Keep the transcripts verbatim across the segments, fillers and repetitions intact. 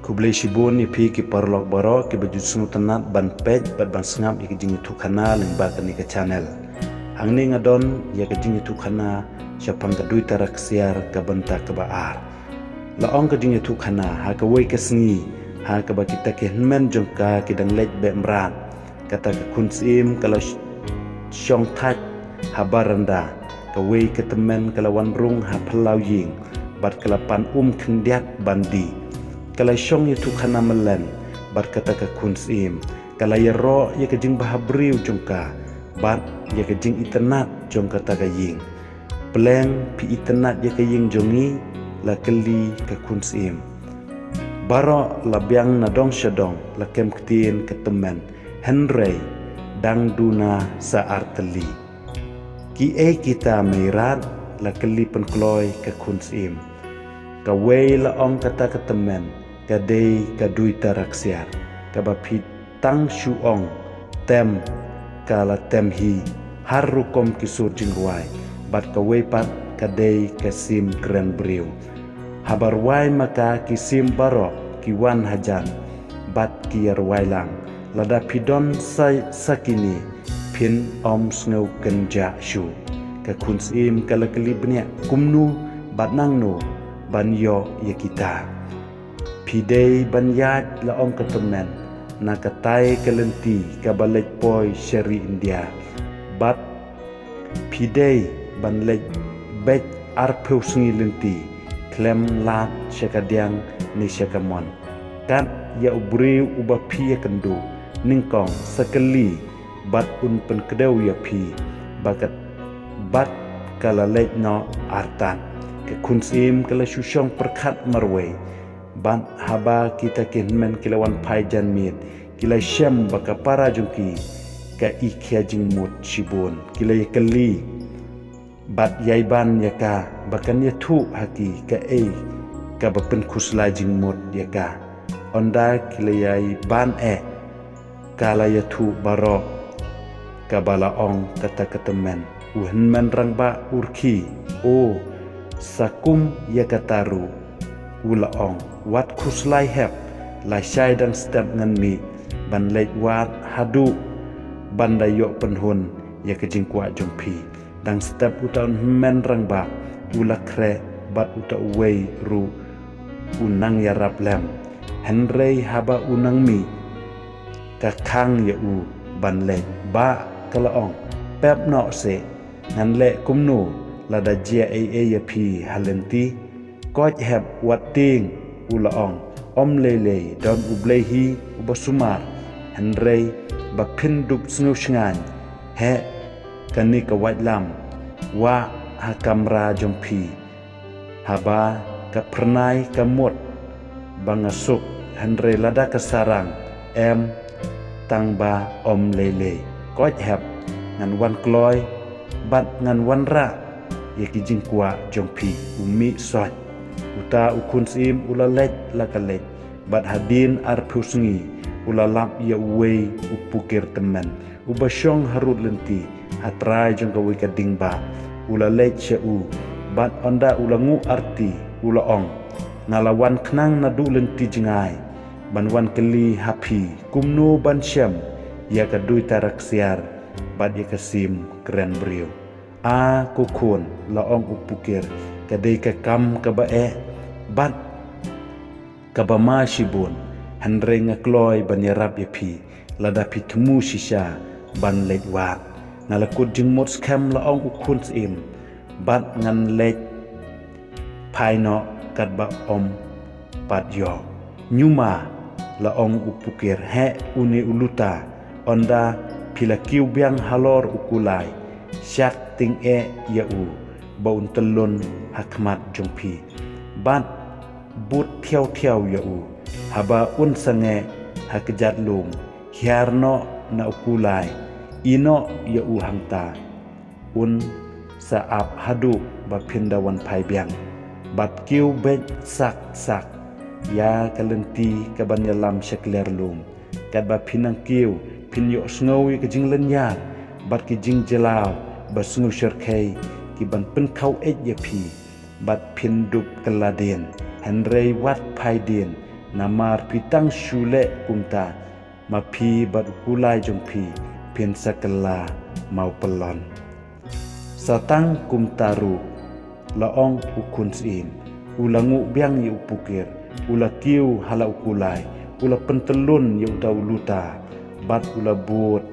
Khublei shibun ïa phi ki paralok baroh kiba ju sngewtynnat ban peit bad ban sngap ïa ka jingïathuhkhana lyngba kane ka channel. Hangne nga don ïa ka jingïathuhkhana shaphang ka Duitara Ksiar ka bynta kaba ar. La ong ka jingïathuhkhana ha kawei ka sngi ha kaba kita ki hynmen jong ka ki dang leit beh mrad, kata ka khun syiem ka la sh- shong thait ha baranda. Kawei ka tymmen ka la wan rung ha phyllaw ïing bad ka la pan um khyndiat ban die. Ka la shong ïathuhkhana myllen bad kata ka khun syiem. Ka la ïaroh ïa ka jingbhabriew jong ka bad ïa ka jingitynnat jong kata ka ïing. Pleng phi itynnat ïa ka ïing jong ngi? La kylli ka khun syiem. Baroh la biang na dong sha dong, la kem ktien ka tymmen. Hynrei dang duna sa ar tylli. Kiei kita Meirat? La kylli pynkloi ka khun syiem. Kawei, la ong kata ka tymmen, ka dei ka Duitara Ksiar, kaba phi tang shu ong tem, ka la tem hi, har rukom ki sur jingrwai, bad kawei pat ka dei ka sim kren briew. Haba rwai ma ka ki sim baroh ki wan hajan bad ki ïarwai lang. Lada phi don sa, sa kine, phin ym sngew kynjah shuh. Ka khun syiem ka la kylli bniah, kumno bad nangno ban ïoh ïa kita? Phi dei ban ïaid, la ong ka tymmen, na katai ka lynti kaba leit poi sha ri India. Bad phi dei ban leit beit arphew sngi lynti, khlem lad sha kadiang ne sha kamon. Kat ïa u briew uba phi ïakynduh, nyngkong sa kylli bad un pynkdew ïa phi. Bad ka, bad ka la leit noh artat. Ka khun syiem ka la shu shong pyrkhat marwei. Bad haba kita ki hynmen ki la wan phai janmiet, ki la shem ba ka para jong ki ka i khia jingmut shibun. Ki la ïakylli bad ïai ban ïa ka ba kan ïathuh ha ki kaei kaba pynkhuslai jingmut ïa ka. Ynda ki la ïai ban eh, ka la ïathuh baroh kaba la ong kata ka tymmen. U hynmen rangbah u rkhie. O, sa kum ïa kata ruh, u la ong, wat khuslai hep, lashai dang step ngan mih ban leit wad haduh ban da ïoh pynhun ïa ka jingkwah jong phi. Dang step uta u hynmen rangbah u la khreh bad uta uwei ruh u nang ïarap lem. Hynrei haba u nang mih, ka khang ïa u ban leit. Bah, ka la ong, pep noh seh, ngan leh kumno lada jia ei ei ïa phi ha lynti? Koit hep, wat tieng, u la ong, ym lei lei, don U Blei hi uba sumar. Hynrei ba phin dup sngewshngaiñ, heh kane ka waitlam, wah ha kamra jong phi. Haba ka phyrnai ka mut ba nga suk, hynrei lada ka sarang, em, tang ba ym lei lei. Koit hep, ngan wan kloi bad ngan wanrah ïa ki jingkwah jong phi. U mih soit. Uta u khun syiem u la leit la ka leit, bad hadien arphew sngi u la lap ïa uwei u pukir tymmen uba shong harud lynti ha trai jong kawei ka dieng bah. U la leit sha u bad ynda u la nguh arti, u la ong, nga la wan khnang naduh lynti jngai ban wan kylli ha phi kumno ban shem ïa ka Duitara Ksiar bad ïa ka sim kren briew. A ko khun, la ong u pukir, ka dei ka kam kaba eh bad kaba ma shibun, hynrei nga kloi ban ïarap ïa phi lada phi thmu shisha ban leit wad. Nga la kut jingmut skhem, la ong u khun syiem, bad ngan leit phai noh katba ym pat ïoh. Ñiuma, la ong u pukir, heh une u luta, ynda phi la kiew biang halor u kulai, shah tyngeh ïa u ba un tyllun ha khmat jong phi. Bad bud thiaw thiaw ïa u. Haba un sangeh ha kjat lum, hiar noh na u kulai, ïeh noh ïa u hangta. Un sa ap haduh ba phin da wan phai biang. Bad kiew beit sak sak ïa ka lynti kaban ïalam sha kliar lum. Katba phin nang kiew, phin ïohsngew ïa ka jinglynñiar bad ki jingjlaw ba sngewshyrkhei kiban pynkhaw eit ïa phi. Bad phin dup kylla dien, hynrei wat phai dien Namar phi tang shu leh kumta, ma phi bad u kulai jong phi phin sa kylla mawpyllun. Sa tang kumta ruh, la ong u khun syiem, u la nguh biang ïa u pukir, u la kiew ha la u kulai, u la pyntyllun ïa uta u luta, bad u la bud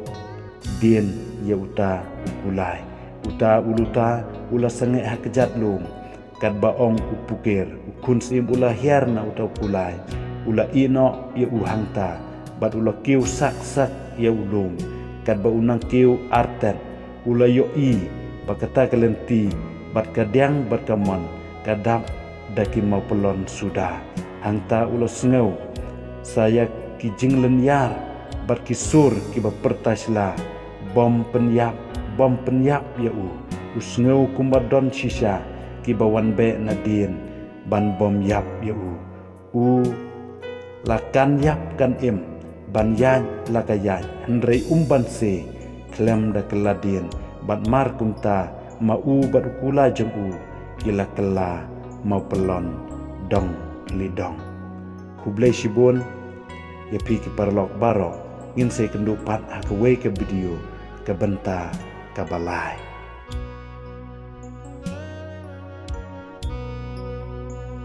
dien ïa uta u kulai. Uta u luta u la sangeh ha kjat lum. Katba ong u pukir, u khun syiem u la hiar na uta u kulai, u la ïeh noh ïa u hangta, bad u la kiew sak sak ïa u lum. Katba u nang kiew artet, u la ïohi ba kata ka lynti bad ka diang bad ka mon ka dap da ki mawpyllun suda. Hangta u la sngew sa ïa ki jinglynñiar bad ki sur kiba pyrta sla, bym pynïap, bym pynïap ïa u. U sngew kumba don shisha kiba wan beh nadien ban bym ïap ïa u. U la kan ïap kan im, ban ïaid la ka ïaid, hynrei um ban se khlem da kylla dien. Bad mar kumta, ma u bad u kulai jong u ki la kylla mawpyllun dong li dong. Khublei shibun ïa phi ki paralok baroh. Ngin sa ïakynduh pat ha kawei ka video ka bynta kaba lai.